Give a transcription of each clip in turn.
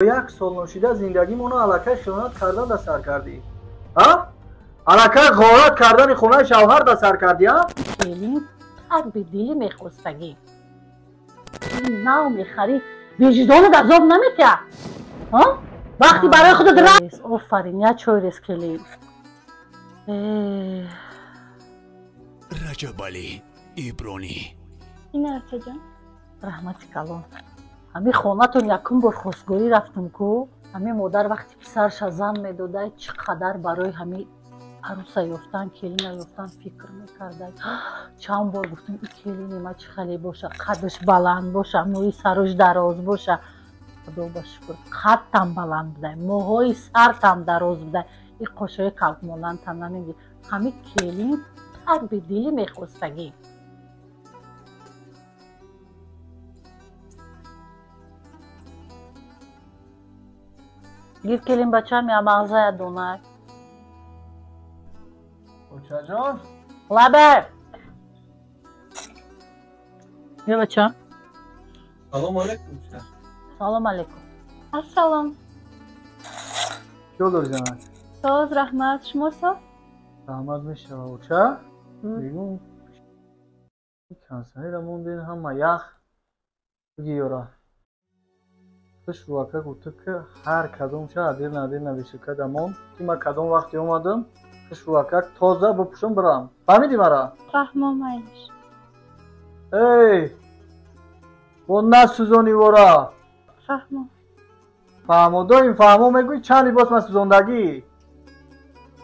Як сол ношида зиндагимонро аллакай хиёнат кардан да сар кардӣ. А? Аллакай ғорат кардани хонаи шавҳар да сар кардӣ, а? Келин так бедилӣ мехостагӣ. Нав мехарӣ, виҷдонат азоб наметиҳад. А? Вақти барои худат офарин, я чой рез келин. Раҷабалӣ Ибронӣ. Ина Арчаҷон. Раҳмати калон. Ҳамин хонатон якум бор хостгорӣ рафтум ку, ҳамин модар вақти писарша зан медодай, чӣ қадар барои ҳамин аруса ёфтан, келина ёфтан фикр мекардай. Чанд бор гуфтум, и келини ма чӣ хеле боша, қадаш баланд боша, мӯи сарош дароз боша. Худо ба шукр, қадтам баланд будай, мӯҳои сартам дароз будай, и қошои калкмонандтам намеги. Ҳамин келин так бедилӣ мехостагӣ. Гир келин бачам, я мағзая донай. Очаҷон? Лабе! Бия бачам. Салом алейкум. Салом алейкум. Ассалом. Чӣ дори занак? Соз, раҳмат. Шумо соз? Раҳмат мешава, оча. Мегум кансанера монден ҳама ях. Биги ёра. Шувака гуфта ки ҳар кадомша адир надир навишика дамон ки ман кадом вақте омадам, шувака тоза бипӯшам бирам. Фаҳмидӣ мара? Фаҳмом, айлиш. Эй, бо насӯзонӣ вора. Фаҳмом. Фаҳмо, доим фаҳмо мегӯӣ, чанд либос ман сӯзондагӣ?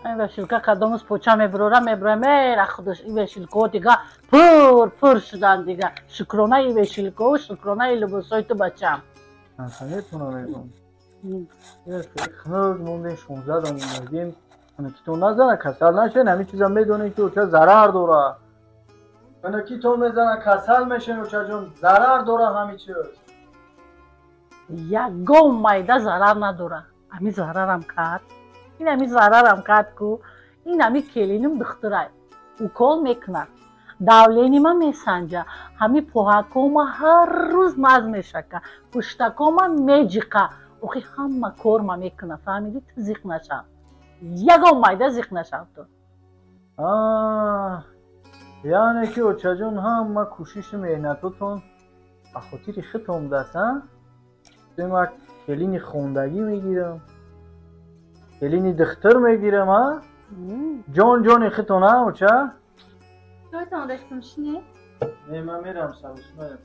Ин вешилка кадомус поча мебурора, мебурам, эра худаш, ин вешилкаҳо дига пур пур шудан дига. Шукронаи вешилкаҳо, шукронаи либосҳои ту бачам. Санетона мегум. Хунук мондем, 16 дам мондагим. Ки то назана, касал нашен, ҳамин чиза медонем ки оча зарар дора. Ки то мезана, касал мешен, очаҷон, зарар дора ҳамин чиз. Ягон майда зарар надора. Ҳамин зарарам кард. Ин ҳамин зарарам кард ку. Ин ҳамин келиним духтурай. Укол мекунад. Давленима месанҷа. Ҳамин пӯҳакома ҳар рӯз маз мешака. Пуштакома меҷиқа. Охи ҳама корма мекуна. Фаҳмидӣ? Ту зиқ нашав. Ягон майда зиқ нашав ту. Яъне ки очаҷон ҳама кӯшишу меҳнатотон ба хотири худтон будааст, а? Ма келини хондагӣ мегирам, келини духтур мегирам, а? Ҷон ҷони худтон, а, оча? Чойтон рехтум, шинед? Не, ман мерам сарусмаям.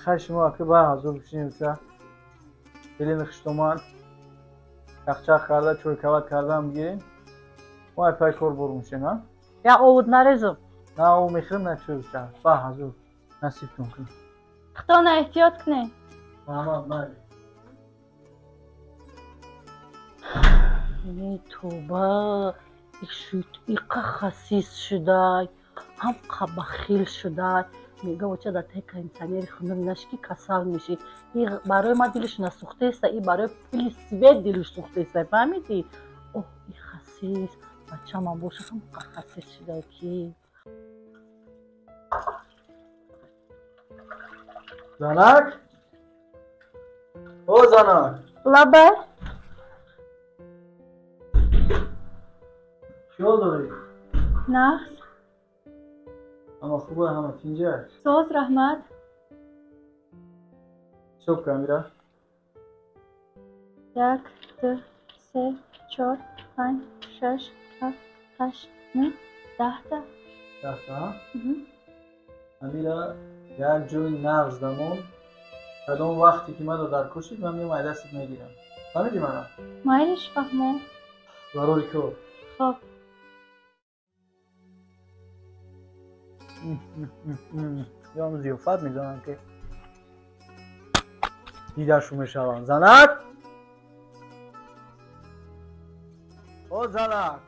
Хай шумо ака ба ҳазур бишинед, оча. Келини хуштомад. Чақчақ карда, чойкават кардаам бигирем. Мо ай пай кор бор мешем, а? Я овуд нарезум. На ов мехӯрем, на чой, оча. Ба ҳазур. Насибтон кунед. Худтона эҳтиёт кунед. Раҳмат, майли. Не, тоба. Иқа хасис шудай, ҳам бахил шудай. Мега оча дар таи кондитсионери хунук наши ки касал мешӣ. И барои ман дилиш насӯхтеста, и барои пули свет дилиш сӯхтеста, фаҳмидӣ? Оҳ, и хасис, бачамам боша ҳам хасис шудай ки. Занак? О, занак! Лабай? Чӣ ҳол дорӣ? Нағз. Ҳама хубе, ҳама тинҷа? Соз, раҳмат. Ҳисоб кун, Амира. 1, 2, 3, 4, 5, 6, 7, 8, 9, 10та. 10та, а? Амира, як ҷои нағз дамон. Кадом вақте ки маро дар кӯшид, ман меом ай дастат мегирам. Фаҳмидӣ мана? Майлиш, фаҳмом. Барори кор. Хоб. Ём зиёфат мезанам ки дидашу мешавам. Занак? О, занак!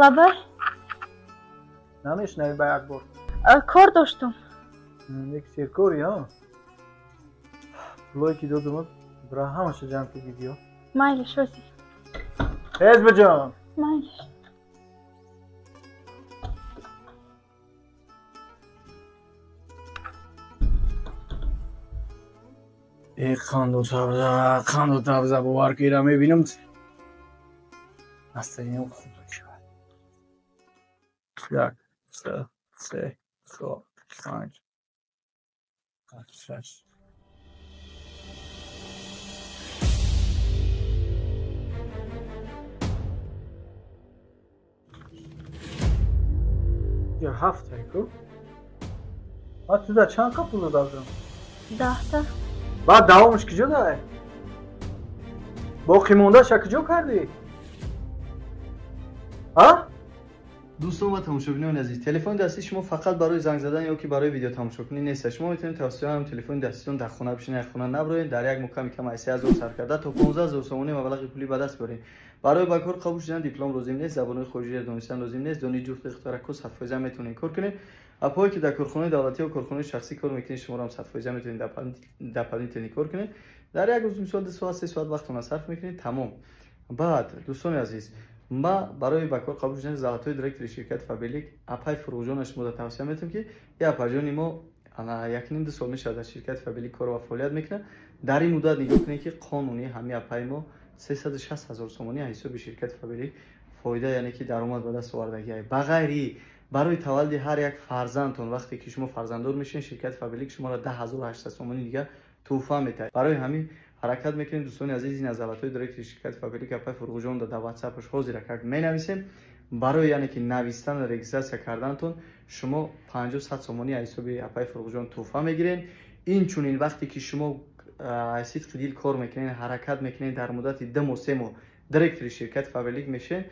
Лабай? Намешнавӣ ба як бор? Кор доштум. Як серкорӣ, а? Пулое ки додумат, бира ҳамаша ҷамъ ки гидиё. Майлиш, ози. Тез биҷон! Майлиш. Қанду табза, қанду табза, бовар ки ира мебинам. Настроением хуб мешавад. 1, 2, 3, 4, 5, 6. Я 7 ку? А ту да чанд қа пул додам? 10 та. Баъд давомаш куҷо дай? Боқӣ мондаша куҷо кардӣ? А? Дӯстон ва тамошобинони азиз, телефони дастии шумо фақат барои занг задан ё ки барои видеотамошокунӣ нест. Шумо метавонед тавассути ҳам телефони даститон дар хона бишинед, хона наброед, дар як моҳ ками кам аз 3000 сар карда то 15000 сомонӣ маблағи пулӣ ба даст биёред. Барои ба кор қабул шудан диплом лозим нест, забонҳои хориҷиро донистан лозим нест, донишҷӯ ихтиёраку 100% метавонед кор кунед. Апое ки дар корхонаи давлатӣ ё корхонаи шахсӣ кор мекунед, шуморо ҳам 100% метавонед дополнительно кор кунед. Дар як рӯз мисол 2 соат, 3 соат вақтона сарф мекунед, тамом. Баъд дӯстони азиз, ма барои ба кор қабул шудани золотои директори ширкати Фаберлик апай Фурӯғҷона шумо тавсия метавам ки я апаҷони мо 1.5-2 сол мешавад дар ширкати Фаберлик кор ва фаъолият мекунад. Дар ин муддат нигоҳ кунед ки қонунӣ ҳами апаи мо 360 000 сомонӣ аз ҳисоби ширкати Фаберлик фоида, яъне ки даромад ба даст овардагиай. Ба ғайри барои таваллуди ҳар як фарзандтон, вақте ки шумо фарзанддор мешавед, ширкати Фаберлик шуморо 10800 сомонӣ дигар тӯҳфа метаҳад. Барои ҳамин ҳаракат мекунем дӯстони азиз, ин аз золотои директори ширкати Фаберлик апай Фурӯғҷон дар WhatsApp-аш ҳозир как менависем. Барои яъне ки навистан ва регистратсия кардантон шумо 50-100 сомонӣ аз ҳисоби апай Фурӯғҷон тӯҳфа мегиред. Инчунин вақте ки шумо аз сидқи дил кор мекунед, ҳаракат мекунед, дар муддати 2 моҳ 3 моҳ директори ширкати Фаберлик мешавед,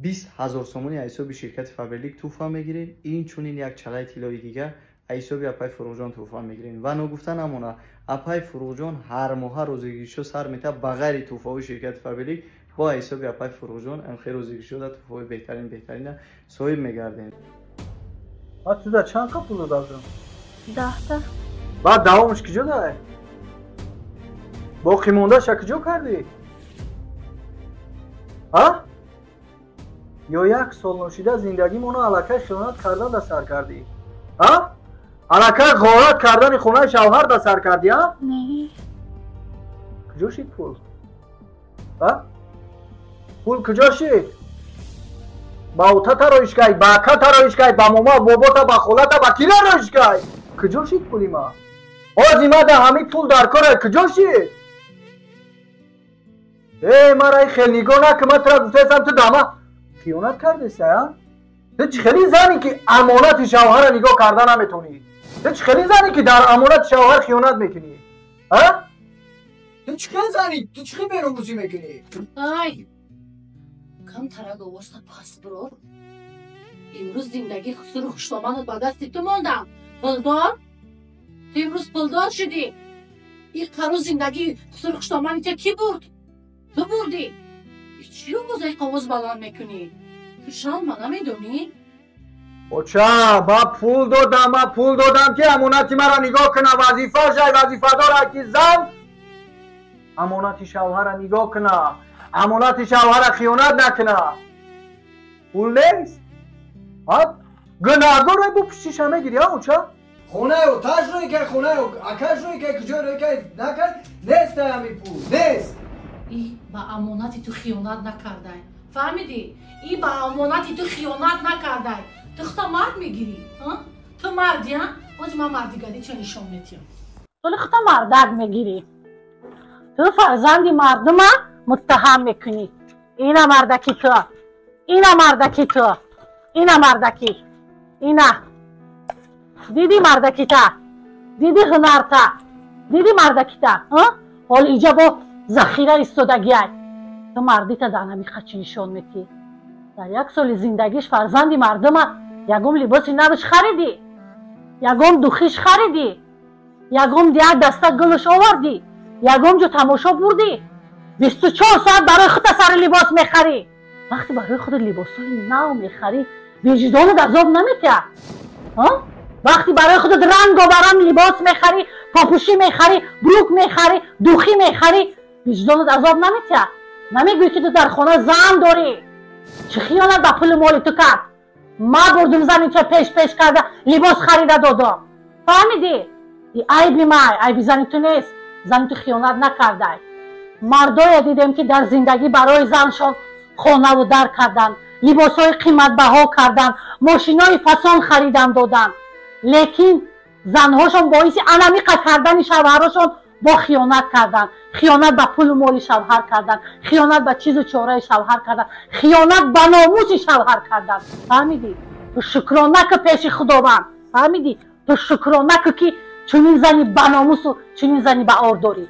20 000 сомонӣ аз ҳисоби ширкати Фаберлик тӯҳфа мегиред. Инчунин як чалаи тиллои дигар аз ҳисоби апай Фурӯғҷон тӯҳфа мегирем. Ва ногуфта намонад, апай Фурӯғҷон ҳар моҳа розигишо сар метавад ба ғайри тӯҳфаҳои ширкати Фаберлик бо ҳисоби апай Фурӯғҷон амхел розигишо да тӯҳфаҳои беҳтарин беҳтарина соҳиб мегардем. А ту да чанд қа пул додам? 10 та. Баъд давомаш куҷо дай? Боқӣ мондаша куҷо кардӣ? А? Ё як сол ношида зиндагимонро аллакай хиёнат кардан да сар кардӣ? А? Аллакай ғорат кардани хонаи шавҳар да сар кардӣ, а? Не. Куҷо шид пул? А? Пул куҷо шид? Ба отата роиш кай, ба аката роиш кай, ба мома, бобота, ба холата, ба кира роиш кай? Куҷо шид пули ма? Ҳози ма да ҳамин пул дар кора, куҷо шид? Э, мара хел нигоҳ накун, ман тура гуфтаистам, ту дама хиёнат кардеса, а? Ту чӣ хели зане ки амонати шавҳарро нигоҳ карда наметонӣ? Ту чӣ хели зане ки дар амонати шавҳар хиёнат мекунӣ? А? Ту чӣ хели зани? Ту чӣ хел бероғузӣ мекунӣ? Ай! Камтарак овозта пас бирор. Имрӯз зиндагии хусуру хуштоманат ба дасти ту мондам. Пулдор? Ту имрӯз пулдор шудӣ. Ин қару зиндагии хусуру хуштомани ту кӣ бурд? Ту бурдӣ. Чӣ овозаи овоз баланд мекунӣ? Ту шалма намедонӣ? Оча, ма пул додам, ма пул додам ки амонати маро нигоҳ куна. Вазифааш ай вазифадор ки зан амонати шавҳарро нигоҳ куна, амонати шавҳарро хиёнат накуна. Пул нест? А? Гунаҳгор бо пуштиша мегирӣ, а оча? Хонаи оташ рӯй кай, хонаи акаш рӯй кай, куҷо рӯй кай, накай, нест ай ҳамин пул, нест. И ба амонати ту хиёнат накардай. Фаҳмидӣ? И ба амонати ту хиёнат накардай. Ту хута мард мегирӣ, ту марди, а? Ҳозир ман мардигарӣ ча нишон метиҳам. Ту хута мардак мегирӣ. Ту фарзанди мардума муттаҳам мекунӣ. Ина мардаки ту, ина мардаки ту, ина мардаки, ина. Диди мардакита, диди ҳунарта, диди мардакита, ҳол иҷа бо захира истодагиай. Ту мардита дар ҳамин қачи нишон метиҳӣ. Дар як соли зиндагиш фарзанди мардума ягон либоси навиш харидӣ, ягон духиш харидӣ, ягон як даста гулш овардӣ, ягон ҷо тамошо бурдӣ. 24 соат барои худта сари либос мехарӣ. Вақте барои худат либосҳои нав мехарӣ, виҷдонат азоб наметиҳад? Вақте барои худат рангобаранг либос мехарӣ, попӯшӣ мехарӣ, брук мехарӣ, духӣ мехарӣ, виҷдонат азоб наметиҳад? Намегӯӣ ки ту дар хона зан дорӣ? Чӣ хиёнат ба пули моли ту кард? Ма бурдум зани ту пеш пеш карда либос харида додам. Фаҳмидӣ? И айби май, айби зани ту нест. Зани ту хиёнат накардай. Мардое дидем, ки дар зиндагӣ барои заншон хонаву дар карданд, либосҳои қиматбаҳо карданд, мошинои фасон харидан доданд, лекин занҳошон боиси анамиқа кардани шавҳарошон бо хиёнат карданд, хиёнат ба пулу моли шавҳар карданд, хиёнат ба чизу чораи шавҳар карданд, хиёнат ба номуси шавҳар карданд. Фаҳмидӣ? Ту шукрона ки пеши Худованд, фаҳмидӣ? Ту шукрона ки чунин зани баномусу чунин зани баор дорӣ.